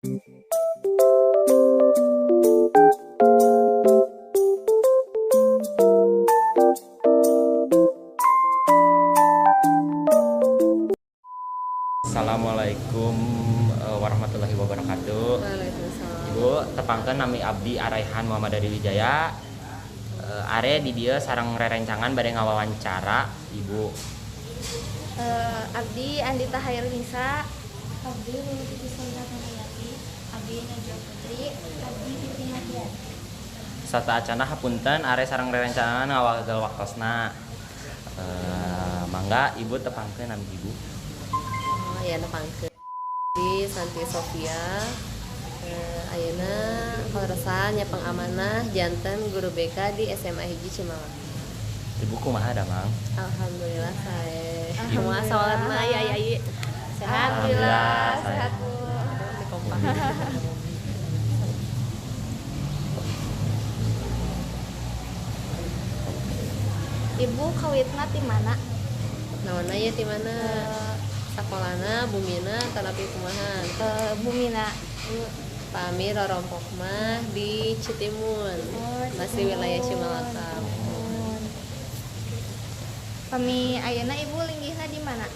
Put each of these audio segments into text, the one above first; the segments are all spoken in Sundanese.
Assalamualaikum warahmatullahi wabarakatuh. Waalaikumsalam. Ibu, tepangkeun nami abdi Araihan Muhammad Adi Wijaya. Are di dieu sareng rerencangan bade ngawawancara Ibu. Abdi Andita Hairunisa. Abdi Lulu Titi Hayati, Abdi Najwa Putri, Abdi Fitri Hadian. Sateuacanna hapunten are sareng rerencangan ngawagel waktosna. Mangga Ibu tepangkeun nami Ibu. Oh ya, nepangkeun di Santi Sofia. Ayeuna kaleresan nyepeng amanah janten guru BK di SMA 1 Cimalaka. Ibu kumaha damang? Alhamdulillah sae. Alhamdulillah. Kumaha sawalerna aya aya aya? Sehat? Alhamdulillah Alhamdulillah, sehat, Bu. Aduh, kompak. Ibu kawitna ti mana? Naonna ieu, ti mana? Sakolana, bumina, tanapi kumaha? Bumina, Bu. Pami rorompok mah di Citimun. Oh, Masih wilayah Citimun. Cimalaka. Muhun. Pami ayeuna Ibu linggihna di mana?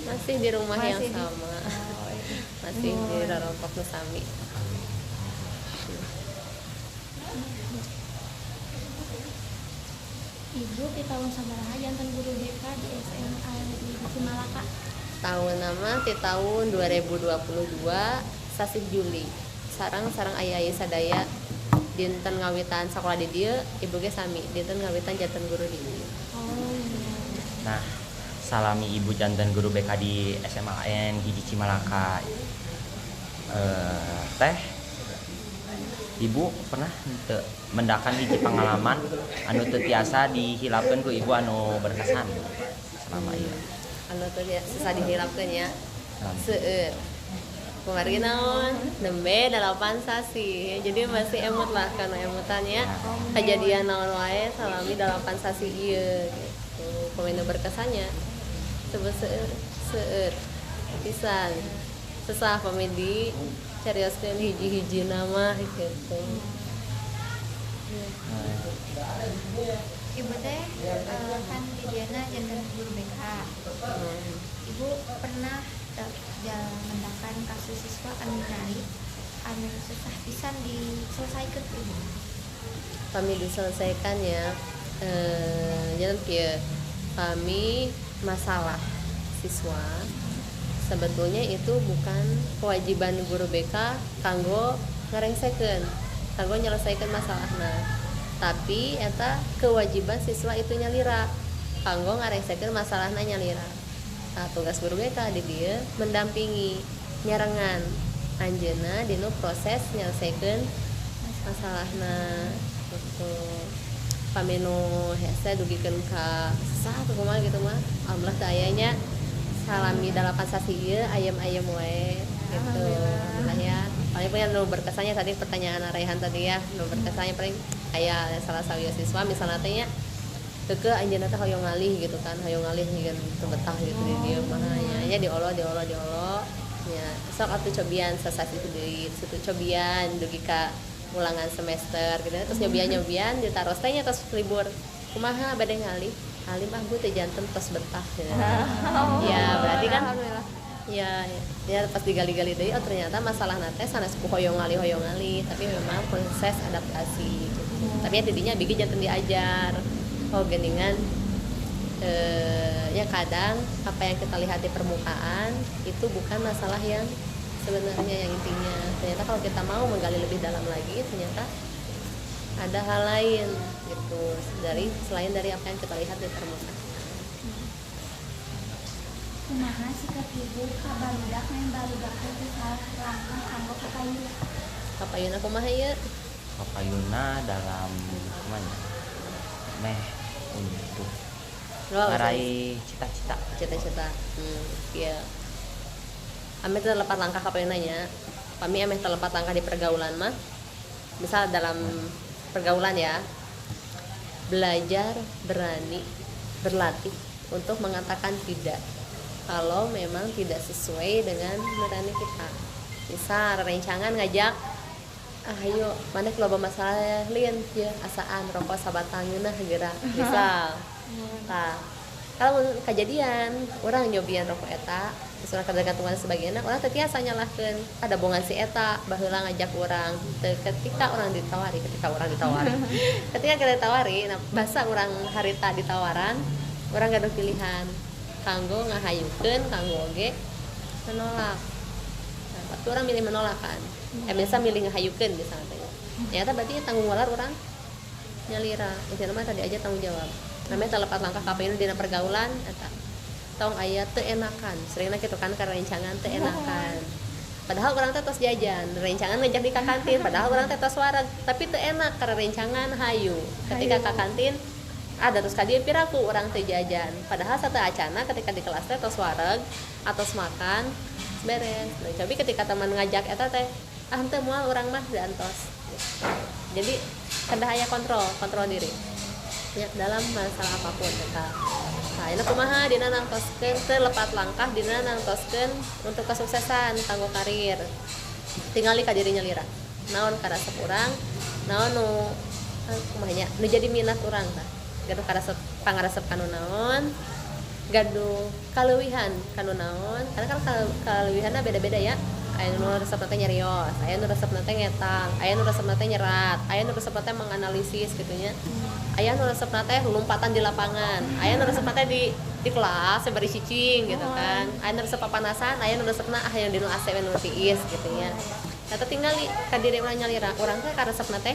Masih di rumah yang Masih di- sama. Oh, iya. Masih di rorompok nu sami. Ibu di tahun sabaraha janten guru BK di SMA Negeri Cimalaka? Tahunna mah di tahun 2022 sasih Juli. Sareng sareng aya-aya sadaya dinten ngawitan sekolah di dieu, ibu ge sami dinten ngawitan janten guru di dieu. Oh iya. Nah, salami Ibu janten guru BK di SMAN 1 Cimalaka. Teh, Ibu pernah teu mendakan hiji pengalaman anu teu tiasa dihilapkeun ku Ibu anu berkesan selama ieu? Anu teu susah dihilapkeun ya. Sami. Seueur. Kumargi naon? Nembe 8 sasih. Jadi masih emut lah karena emutannya. Kejadian naon wae salami 8 sasih ieu gitu. Pemain berkesannya sebut seueur, seueur pisan. Susah pami dicarioskeun hiji-hiji nama gitu. Ibu teh kan di diana janten guru BK. Ibu pernah teu mendakan kasus siswa anu nyari anu susah pisan diselesaikan ku Ibu? Pami diselesaikan ya, janten kieu, pami masalah siswa sebetulnya itu bukan kewajiban guru BK kanggo ngarengsekeun, kanggo nyelesaikan masalahna, tapi eta kewajiban siswa itu nyalira kanggo ngarengsekeun masalahna nyalira. Nah, tugas guru BK di dieu mendampingi, nyarengan anjeunna dinu proses nyelesaikan masalahna gitu. Pami nu hese dugikeun ka sesah atau kumaha gitu mah, alhamdulillah teu aya nya. Salami 8 sasih ieu ayem-ayem wae gitu, alhamdulillah ya. Paling punya nu berkesannya tadi, pertanyaan Raihan tadi ya, nu berkesannya paling aya salah sawios siswa misalnya teh nya, keukeuh anjeunna teh hoyong ngalih gitu kan, hoyong ngalih jeung teu betah gitu di dieu mah nya, nya diolo diolo diolo nya, sok atuh cobian sasasi deui situ, cobian dugi ka ulangan semester gitu. Terus nyobian nyobian ditaros teh nya, tos libur kumaha, bade ngalih? Alim ah, Bu, teu janten tos betah gitu. Ya berarti kan Alhamdulillah. Ya ya, pas digali-gali deui, oh ternyata masalah teh sanes ku hoyong ngalih hoyong ngalih, tapi memang proses adaptasi gitu. Tapi ya tidinya abdi janten diajar, oh geningan, ya kadang apa yang kita lihat di permukaan itu bukan masalah yang sebenarnya, yang intinya. Ternyata kalau kita mau menggali lebih dalam lagi, ternyata ada hal lain gitu dari selain dari apa yang kita lihat di permukaan. Kumaha sikap Ibu ka barudak ngan barudak teh teu salah langkah kanggo ka payuna? Kapayuna kumaha ieu? Kapayuna dalam kumaha meh untuk Oh, meraih cita-cita. Cita-cita. Iya, ameh teu lepat langkah kapayuna nya. Pami ameh teu lepat langkah di pergaulan mah, misal dalam pergaulan ya, belajar berani berlatih untuk mengatakan tidak kalau memang tidak sesuai dengan nurani kita. Misal rencangan ngajak, ah ayo mana loba masalah lin ya, asaan rokok sabatang ngeunah geura misal. Nah, kalau mun kejadian urang nyobian rokok eta terus urang ketergantungan sebagainya, urang teu tiasa nyalahkeun ada bongan si eta baheula ngajak urang. Teu, ketika orang ditawari, ketika orang ditawari, ketika kita ditawari, nah bahasa urang harita ditawaran, urang gaduh pilihan kanggo ngahayukeun, kanggo oge menolak. Nah, tapi urang milih menolak kan, biasa milih ngahayukeun misalnya teh. Ternyata berarti tanggung walar urang nyalira. Intinya mah tadi aja tanggung jawab namanya telepat langkah kapayun dina pergaulan eta tong aya teu enakan. Seringna kitu kan, karena rencangan teu enakan, padahal urang teh tos jajan, rencangan ngajak di ka kantin, padahal urang teh tos wareg, tapi teu enak karena rencangan hayu. Ketika ka kantin ada terus ka dieu piraku urang teu jajan, padahal satu acana ketika di kelas teh tos wareg atos makan beres. Nah, tapi ketika teman ngajak eta teh, ah henteu, moal urang mah, diantos. Jadi kedah aya kontrol kontrol diri ya dalam masalah apapun eta. Nah, ini kumaha dina nangtoskeun teu lepat langkah dina nangtoskeun untuk kesuksesan kanggo karir? Tingali ka diri nyalira, naon karasep urang, naon nu kumaha nya, nu jadi minat urang. Tah, gaduh karasep, pangaresep kanu naon, gaduh kaleuwihan kanu naon, karena kan kaleuwihanna beda-beda ya. Aya nu resep teh nyarios, aya nu resep teh ngetang, aya nu resep teh nyerat, aya nu resep teh menganalisis gitu nya, aya nu resep teh lompatan di lapangan, aya nu resep teh di kelas bari cicing gitu kan, aya nu resep papanasan, aya nu resepna ah yang di nu AC nu tiis gitu nya. Eta tinggali ka diri urang nyalira, urang teh karesepna teh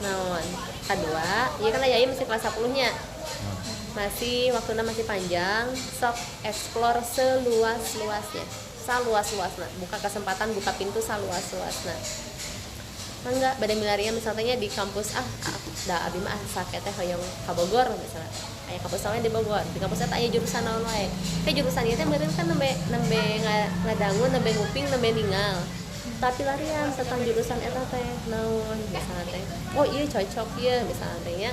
naon. Kadua, ieu kan aya masih kelas 10 nya, masih waktunya masih panjang. Sok explore seluas-luasnya, saluas-luasna, buka kesempatan, buka pintu saluas-luasna. Enggak bade milarian misalnya di kampus, ah da abi mah asa teh hoyong ka Bogor misalnya, aya kampus namanya di Bogor, di kampus eta aya jurusan naon wae teh. Jurusan ieu teh meureun kan nembe nembe ngadangu, nembe nguping, nembe ningal, tapi larian tentang jurusan eta teh naon misalnya teh. Oh iya, cocok ya misalnya teh nya.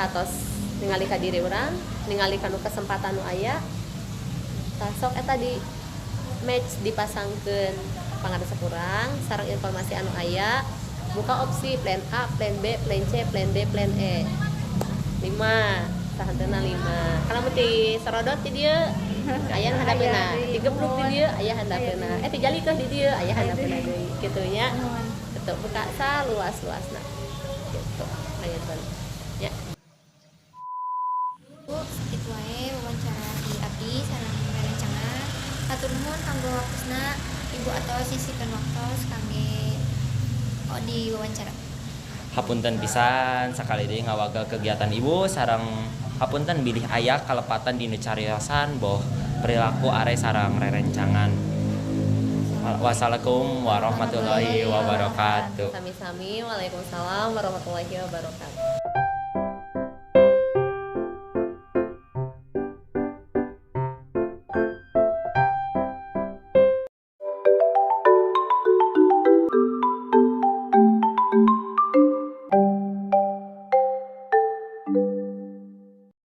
Atos ningali ka diri urang, ningali kanu kesempatan nu aya. Tah, sok eta di match, dipasangkeun pangaresep urang sareng informasi anu aya. Buka opsi plan A, plan B, plan C, plan D, plan E, lima sahanteuna lima. Kalau mesti sorodot di dieu aya nu handapeuna, digebluk di dieu aya handapeuna, dijalikeun di dieu aya handapeuna deui kitu nya. Gitu, buka saluas-luasna gitu aya ya. Bu, sakitu wae wawancara di abdi sareng rerencangan. Hatur nuhun kanggo waktosna Ibu atau sisihkeun waktos kangge oh di wawancara. Hapunten pisan sakali deui ngawagal kegiatan Ibu, sareng hapunten bilih aya kalepatan dina cariosan boh perilaku are sareng rerencangan. Wassalamualaikum warahmatullahi wabarakatuh. Sami-sami, waalaikumsalam warahmatullahi wabarakatuh.